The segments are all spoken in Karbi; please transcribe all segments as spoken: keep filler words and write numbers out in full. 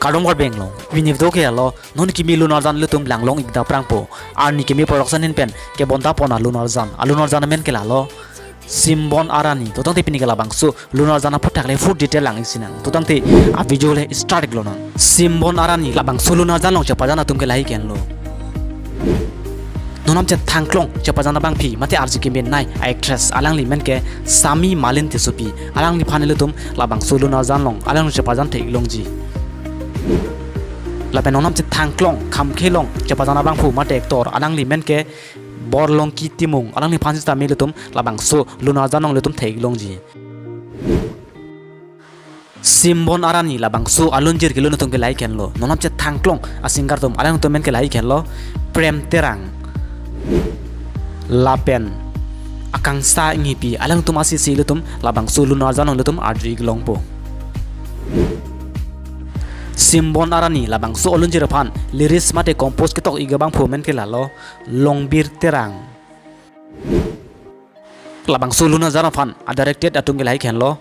Kardom Karbi Anglong, pini video ke lalo, non kimi lun arjan ilitum langlong-ik dam prangpo. Arni Keme Production ahin pen kebonta pon alun arjan, alun arjan amen ke lalo Simbon Arani. To tangte pini ke labangso lun arjan aphuthak le full detail lang-ik sinang. To tangte a video le start-ik lonang. Simbon Arani labangso lun arjan along cheparjan atum ke lahei ke henlo. Non namchet thangklong cheparjan abangpi mate arje kemenei a actress, alangli men ke Sami Malin Tissopi. Alangliphan ilitum labangso lun arjan along alangli cheparjan thek-ik longji. Lapen non namchet thangklong khamkhe along cheparjan abangphu mate actor, alangli men ke Borlongki Timung. Alangliphan sitame ilitum labangso lun arjan along ilitum thek-ik longji. Simbon Arani labangso alunjir kelun atum ke lahei ke henlo. Non namchet thangklong a singer atum, alangtum men ke lahei ke henlo Prem Terang lapen Akangsha Enghipi. Alangtum asisi ilitum labangso lun arjan along ilitum arju-ik longpo. Simbon Arani labangso alunjir aphan lyrics mate compose ketok-ik abangphu men ke lalo Longbir Terang. Labangso lun arjan aphan a directed atum ke lahei ke henlo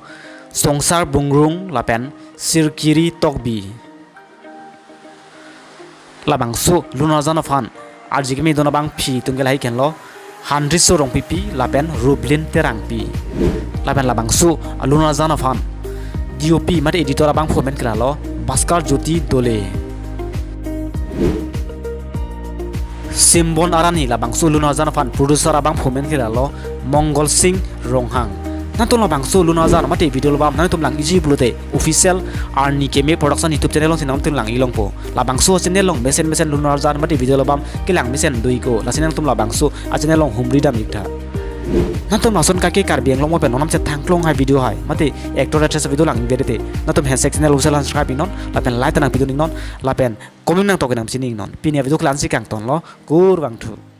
Songsar Bungrung lapen Sirkiri Tokbi. Labangso lun arjan aphan arje keme dun abangpi atum ke lahei ke henlo Handriso Rongpipi lapen Rublin Terangpi. Lapen labangso lun arjan aphan D O P mate editor abangphu men ke lalo Bhaskar Jyoti Dole. Simbon Arani labangso lun arjan aphan producer abangphu men ke lalo Mongol Singh Ronghang. Nangtum labangso lun arjan mate video album nangtum lang-ikji pulote official Arni Keme Production YouTube channel alongsi nangtum lang-ik longpo. Labangso channel along mesen mesen lun arjan mate video album kelang mesen do-ikpo. Lasi nangtum labangso a channel along humri dam-iktha. Nangtum lason kake Karbi Anglong mo pen non namchet thangklong hai video hai mate actor actress video lang-ik det te, nangtum handshake channel official subscribe-ik non lapen like ta nangpidun-ik non lapen comment nangtok nangpachini-ik non. Pini a video ke la-ansi kangtonlo, kurvangthu.